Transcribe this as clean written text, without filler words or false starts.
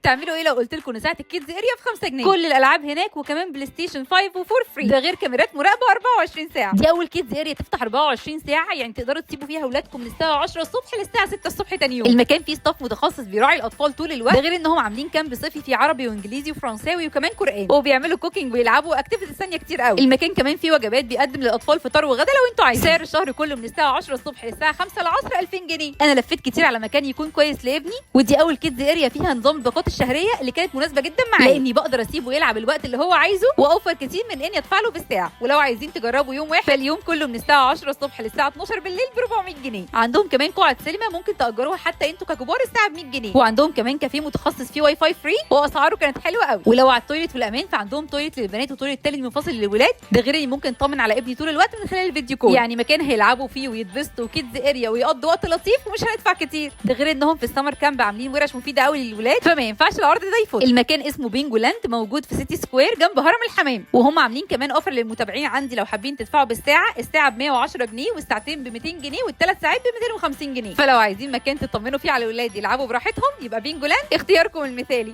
تعملوا ايه لو قلت لكم ان ساعة ال kids area ب 5 جنيه؟ كل الالعاب هناك، وكمان PlayStation 5 و4 free، ده غير كاميرات مراقبة 24 ساعه. دي اول kids area تفتح 24 ساعه، يعني تقدروا تسيبوا فيها اولادكم من الساعة 10 الصبح للساعة 6 الصبح تاني يوم. المكان فيه staff متخصص بيراعي الاطفال طول الوقت، ده غير انهم عاملين camp صيفي فيه عربي وانجليزي وفرنساوي وكمان قران، وبيعملوا cooking ويلعبوا activities ثانية كتير قوي. المكان كمان فيه وجبات، بيقدم للاطفال فطار وغدا لو انتوا عايزين. سعر الشهر كله من الساعة 10 الصبح للساعة 5 العصر 2000 جنيه. انا لفيت كتير على مكان يكون كويس لابني، ودي اول kids area فيها نظام الباقات الشهرية اللي كانت مناسبة جدا معايا، لاني بقدر اسيبه يلعب الوقت اللي هو عايزه واوفر كتير من اني ادفع له بالساعه. ولو عايزين تجربوا يوم واحد، فاليوم كله من الساعة 10 الصبح للساعة 12 بالليل ب 400 جنيه. عندهم كمان قاعة سينما ممكن تاجروها حتى انتوا ككبار الساعة ب 100 جنيه، وعندهم كمان كافيه متخصص فيه WiFi free، واسعاره كانت حلوة قوي. ولو على ال toilet والامان، فعندهم toilet للبنات و toilet تالت منفصل للولاد، ده غير اني ممكن اطمن على ابني طول الوقت من خلال ال video call. يعني مكان هيلعبوا فيه ويتبسطوا، kids area ويقضوا وقت لطيف، ومش هندفع كتير. ده غير انهم في ال summer camp عاملين ورش مفيدة قوي للولاد، فما ينفعش العرض ده يفوت. المكان اسمه بينجو لاند، موجود في سيتي سكوير جنب هرم الحمام، وهم عاملين كمان offer للمتابعين عندي لو حابين تدفعوا بالساعه. الساعة ب 110 جنيه، والساعتين ب 200 جنيه، والثلاث ساعات ب 250 جنيه. فلو عايزين مكان تطمنوا فيه على الولاد يلعبوا براحتهم، يبقى بينجو لاند اختياركم المثالي.